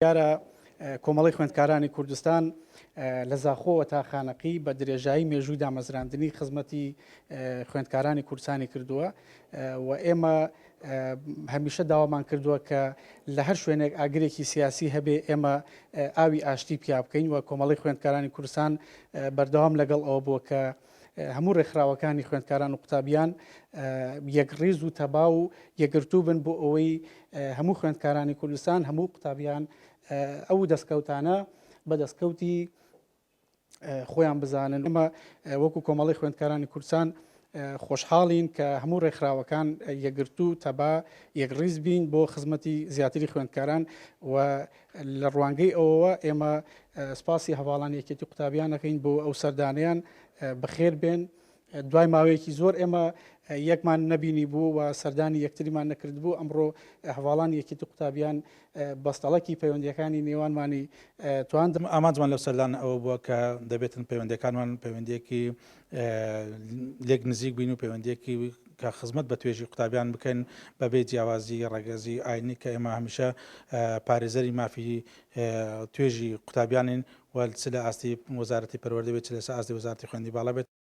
دیارە کۆمەڵەی خوێندکارانی کوردستان لە زاخۆوە تا خانەقی بە درێژایی مێژووی دامەزراندنی خزمەتی خوێندکارانی کوردستانی کردووە و ئێمە هەمیشە داوامان کردووە کە لە هەر شوێنێک ئاگرێکی سیاسی هەبێ ئێمە ئاوی ئاشتی پیا بکەین و کۆمەڵی خوێندکارانی کوردستان بەردەوام لەگەڵ ئەوە بووە کە هەموو ڕێکخراوەکانی خوێندکاران و قوتابیان یەکڕیز و تەبا و یەکگرتوو بن بۆ ئەوەی هەموو خوێندکارانی کوردستان هەموو قوتابیان ئەو دەستکەوتانە بە دەستکەوتی خۆیان بزانن. ئێمە وەکو کۆمەڵی خوێندکارانی کوردستان خۆشحاڵین کە هەموو ڕێکخراوەکان یەکگرتوو تەبا یەکڕیز بین بۆ خزمەتی زیاتری خوێندکاران و لە ڕوانگەی ئەوەوە ئێمە سپاسی هەواڵانی یەکێتی قوتابیان دەکەین بۆ ئەو سەردانیان بەخێر بێن. دوای ماوەیەکی زۆر ئێمە یەکمان نەبینی بوو و سەردانی یەکتریمان نەکردبوو، ئەمڕۆ هەڤاڵانی یەکێتی قوتابیان بەستەڵەکی پەیوەندییەکانی نێوانمانی تواند. ئامانجمان لەو سەردانە ئەوە بووە کە دەبێتن پەیوەندییەکانمان پەیوەندییەکی لێک نزیک بین و پەیوەندییەکی کە خزمەت بە توێژی قوتابیان بکەین بەبێ جیاوازی ڕەگەزی ئاینی کە ئێمە هەمیشە پارێزەری مافی توێژی قوتابیانین و چ لە ئاستی وەزارەتی پەروەردە بێت چ لەسەر ئاستی وەزارەتی خوێندنی باڵا بێت.